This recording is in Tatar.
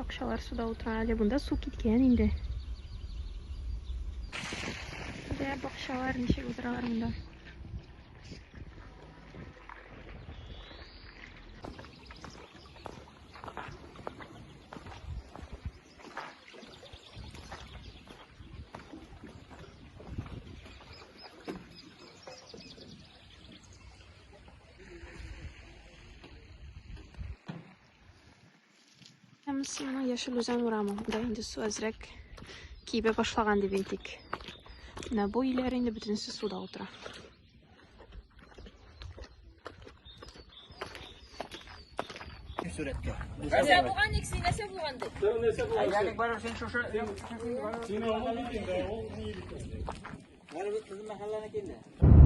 Бакчалар суда утыра әле. Монда су киткән инде. Дә бакчалар ничек утыралар монда. Монысы Яшел Үзән урамы. Монда инде су әзрәк кибә башлаган дип әйтик. Менә бу өйләр инде бөтенесе суда утыра. Сурәткә. Нәрсә булган ник син нәрсә булган ди? Әйдәлек барыр син шушы. Син авыл бит инде, авыл ни бит. Бары бит безнең мәхәлләнеке инде.